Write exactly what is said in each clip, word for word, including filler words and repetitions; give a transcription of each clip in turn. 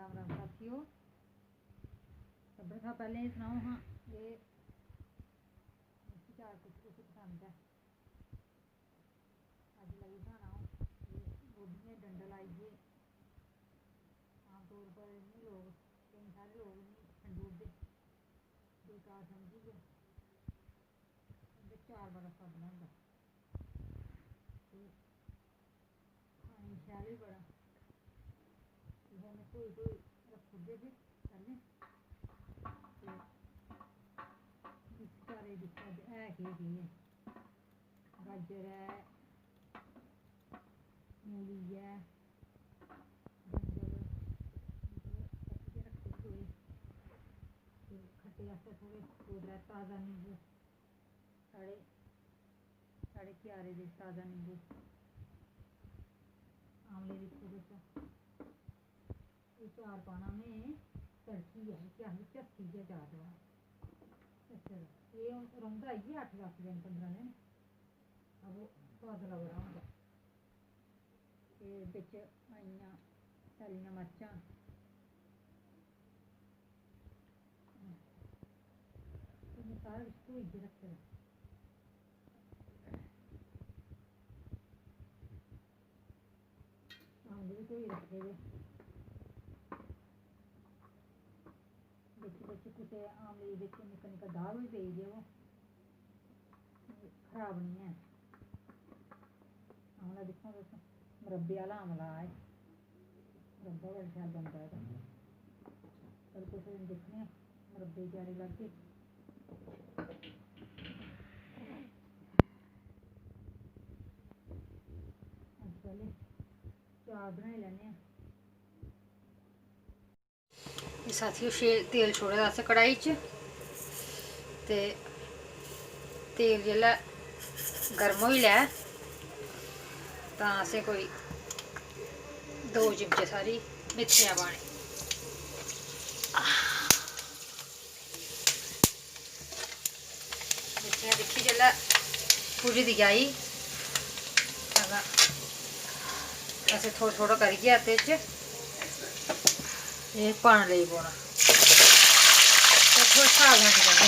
राम राम साथियो, सभनें शा पैह्लें एह् सनाओ हां, एह् मिर्ची चार कुस कुस पसंद ऐ? अज्ज लगी बनाना अ'ऊं एह् गोभियें दे डंडल आई गे। आमतौर पर इ'नें लोक, केईं सारे लोक इ'नेंगी छंडी ओड़दे, बेकार समझियै। इं'दे चार बड़ा सोआदला होंदा ते खाने गी शैल बी बड़ा। इ'यां में धोई धोई रक्खी ओड़दे फिर पैह्लें। ते मिक्स करी दिक्खेआ ते है केह् केह् ऐ। गाजर ऐ, मूली ऐ, गंडल, मतलब कट्टियै रक्खे दे थोह्ड़े। ते खट्टे आस्तै थोह्ड़े दो त्रै ताज़ा नींबू, साढ़े, साढ़े क्यारे दे ताज़ा नींबू, आमले दिक्खो तुस। एह् चार पाना में तड़कियै, इसी आखदे झस्सी गै चार पाना। अच्छा, एह् हून रौंह्दा इ'यै अट्ठ दस दिन, पंदरां दिन, अबो सोआदला बड़ा होंदा। ते बिच आइयां सैल्लियां मर्चां, ते में सारा किश धोइयै रक्खे दा। आमले बी धोई रक्खे दे। बिच बिच कुतै आमले बिच निक्का निक्का दाग बी पेई गेआ, ओह् खराब निं ऐ। आमला दिक्खो तुस, मरब्बे आह्ला आमला ऐ, मरब्बा बड़ा शैल बनदा एह्दा। चल कुसै दिन दिक्खने आं, मरब्बे दी त्यारी करगे। अस पैह्लें चार बनाई लैन्ने आं। एह् साथियो, शे-, तेल छोड़े दा असें कढ़ाई च, ते तेल जेल्लै गर्म होई लै, तां असें कोई दो चिमचे सारी मेथी पानी। दिक्खी, दिक्खी, जेल्लै भुज्जी दी आई, तां असें थोह्ड़ा थोह्ड़ा करियै एह्दे च एह् पाना लगी पौना। ते थोह्ड़ा सावधानी कन्नै।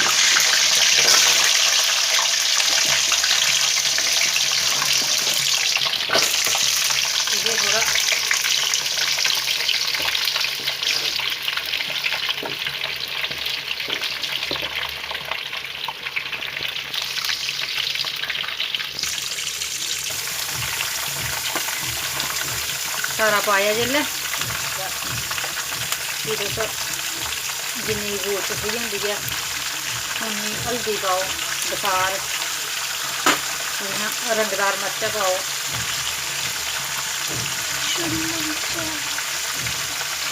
इ'यै थोह्ड़ा सारा पाया जेल्लै, फ्ही तुस जिन्नी जरूरत तुसेंगी होंदी ऐ, उन्नी हल्दी पाओ, बसार, थोह्ड़ियां रंगदार मर्चां पाओ।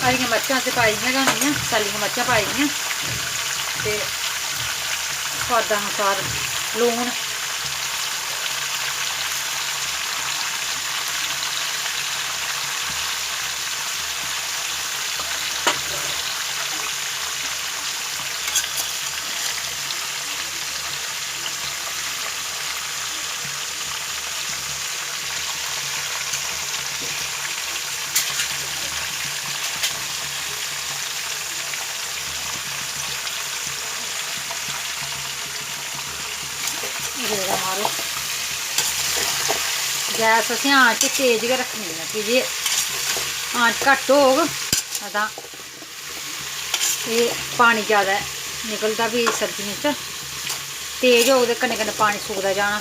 हरियां मर्चां असें पाई दियां गै होंदियां, सैल्लियां मर्चां पाई दियां ते सोआदा अनुसार लून। रेड़ा मारो। गैस असें आंच तेज गै रक्खनी ऐ, की जे आंच घट्ट होग तां एह् पानी जैदा निकलदा फ्ही सब्जियें च, तेज होग ते कन्नै कन्नै पानी सुकदा जाना।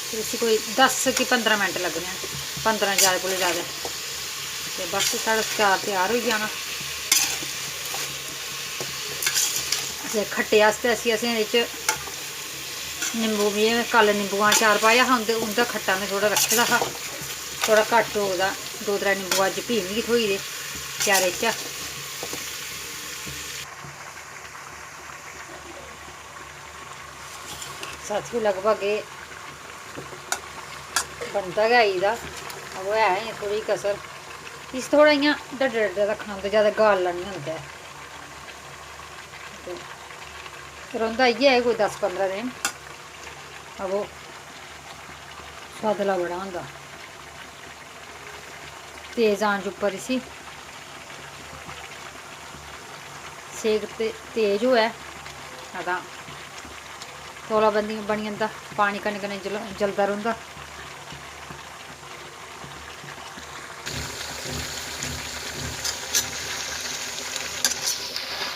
फिर इसी कोई दस कि पंदरां मिंट लग्गने न, पंदरां जैदा कोला जैदा। ते बस साढ़ा चार त्यार होई जाना। ते खट्टे आस्तै इसी असें एह्दे च निम्बू, में कल निम्बुआं दा चार पाया हा, उं'दे, उं'दा खट्टा में थोह्ड़ा रक्खे दा हा, थोह्ड़ा घट्ट होग तां दो त्रै निम्बू अज्ज फ्ही मिगी थ्होई दे चारै चा। साथियो, लगभग एह् बनदा गै आई दा, अबो है अजें थोह्ड़ी कसर। इसी थोह्ड़ा इ'यां डड्डा डड्डा रक्खना होंदा, जैदा गालना निं होंदा ऐ। ते रौंह्दा इ'यै ऐ कोई दस पंदरां दिन। अबो पतला बड़ा होंदा, तेज आंच उप्पर इसी सेक ते तेज होऐ तां तौला बनी बनी जंदा, पानी कन्नै कन्नै जल जलदा रौंह्दा।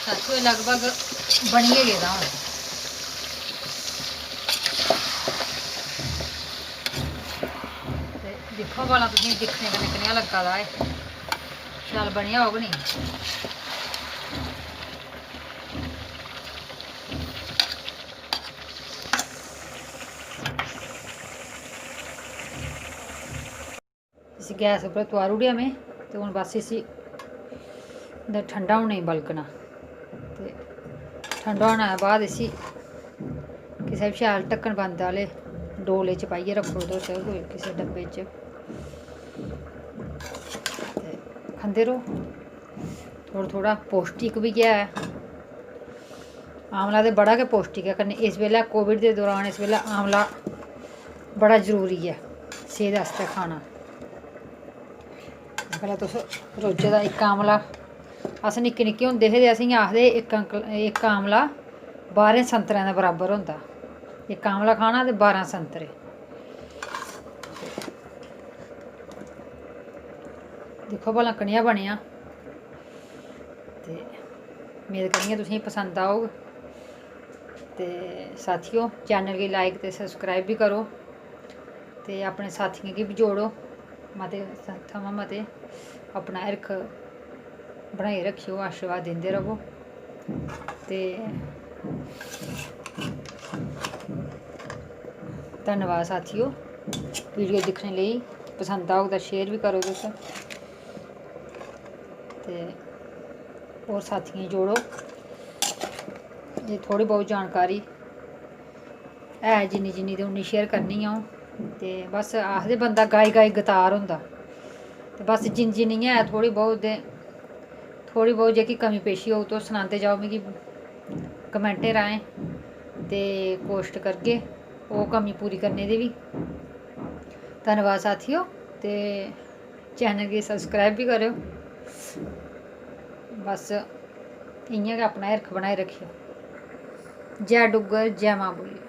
साथियो, एह् लगभग बनी गै गेदा हून। ते दिक्खो भला, तुसेंगी दिक्खने कन्नै कनेहा लग्गा दा एह्, शैल बनेआ होग नी? इसी गैस उप्पर तुआरी ओड़ेआ में, ते हून बस इसी ठंडा होने गी बलगना। ते ठंडा होने दे बाद इसी किसै बी शैल ढक्कन बंद आह्ले डोले च पाइयै रक्खो तुस, कोई किसै डब्बे च, ते खंदे र'वो। थोह्ड़ा थोह्ड़ा पौश्टिक बी ऐ। आमला ते बड़ा गै पौश्टिक ऐ, कन्नै इस बेल्लै कोविड दे दौरान इस बेल्लै आमला बड़ा जरूरी ऐ सेह्त आस्तै खाना। इस बेल्लै तुस रोजै दा इक आमला, अस निक्के निक्के होंदे हे ते असेंगी आखदे हे, "इक अंकल, इक आमला बारें संतरें दे बराबर होंदा।" इक आमला खाना ते बारां संतरे। दिक्खो भला कनेहा बनेआ। ते मेद करनी आं तुसेंगी पसंद औग। ते साथियो, चैनल गी like ते subscribe बी करो, ते अपने साथियें गी बी जोड़ो। मते थमां मते अपना हिरख बनाई रक्खेओ, आशीर्वाद दिंदे र'वो। ते धन्नवाद साथियो, वीडियो दिक्खने लेई। पसंद औग तां share बी करो तुस, ते होर साथियें गी जोड़ो। एह् थोह्ड़ी बहुत जानकारी ऐ, जिन्नी जिन्नी ते उन्नी share करनी अ'ऊं। ते बस आखदे, बंदा गाई गाई गतार होंदा। ते बस जिन्नी जिन्नी ऐ थोह्ड़ी बहुत, ते थोह्ड़ी बहुत जेह्की कमी पेशी होग, तुस सनांदे जाओ मिगी कमेंटें राहें, ते कोशट करगे ओह् कमी पूरी करने दी बी। धन्नवाद साथियो, ते चैनल गी subscribe बी करेओ। बस इ'यां गै अपना हिरख बनाई रक्खेओ। जै डुग्गर, जै मां बोली।